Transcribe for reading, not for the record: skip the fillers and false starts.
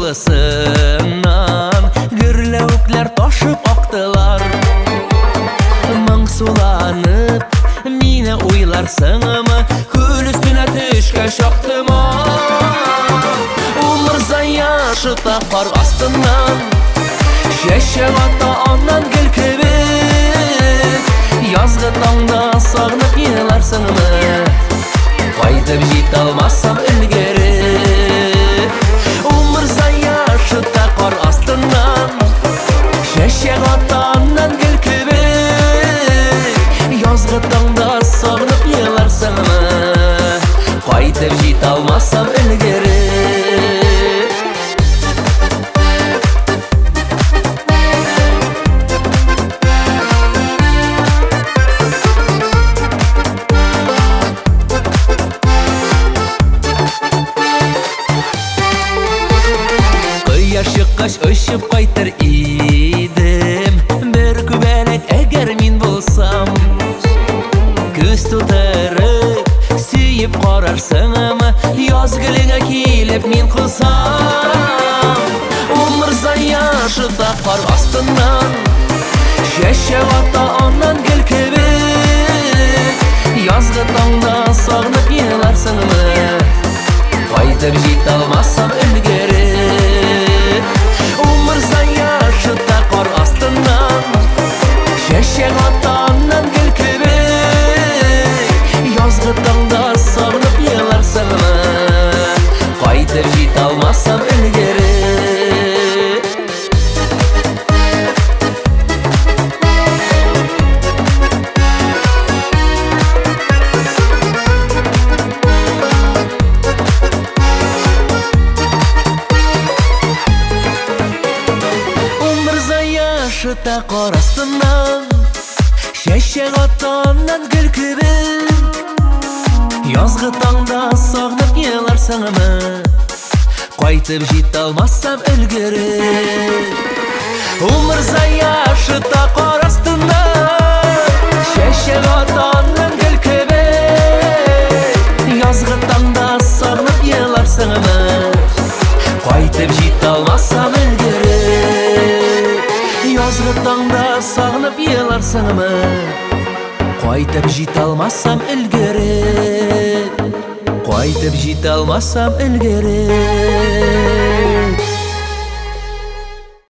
җылысыннан гөрләвекләр ташып актылар. Моңсуланып, мине уйларсыңмы, күл өстенә төшкәч актыма. Умырзая шыта кар астыннан, чәчәк ата аннан гөл кебек. Язгы таңда сагынып еларсыңмы, кайтып җитә алмасам өлгереп. Умырзая шыта кар астыннан, чәчәк ата аннан гөл кебек. Язгы таңда сагынып еларсыңмы, кайтып җитә алмасам өлгереп. Кояш чыккач очып кайтыр идем, бер күбәләк әгәр мин булсам. Күз тутырып, сөеп карарсыңмы, яз гөлеңә килеп мин кусам. Умырзая шыта кар астыннан, чәчәк ата аннан гөл кебек. Язгы таңда сагынып еларсыңмы, кайтып җитә алмасам өлгереп. Умырзая шыта кар астыннан, чәчәк ата аннан гөл кебек. Язгы таңда сагынып еларсыңмы, кайтып җитә алмасам өлгереп. Умырзая шыта кар астыннан, чәчәк ата аннан гөл кебек. Язгы таңда сагынып еларсыңмы, кайтып җитә алмасам өлгереп. Умырзая шыта кар астыннан, чәчәк ата аннан гөл кебек. Язгы таңда сагынып еларсыңмы, кайтып җитә алмасам өлгереп. Язгы таңда сагынып еларсыңмы, кайтып җитә алмасам өлгереп. Кайтып җитә алмасам өлгереп.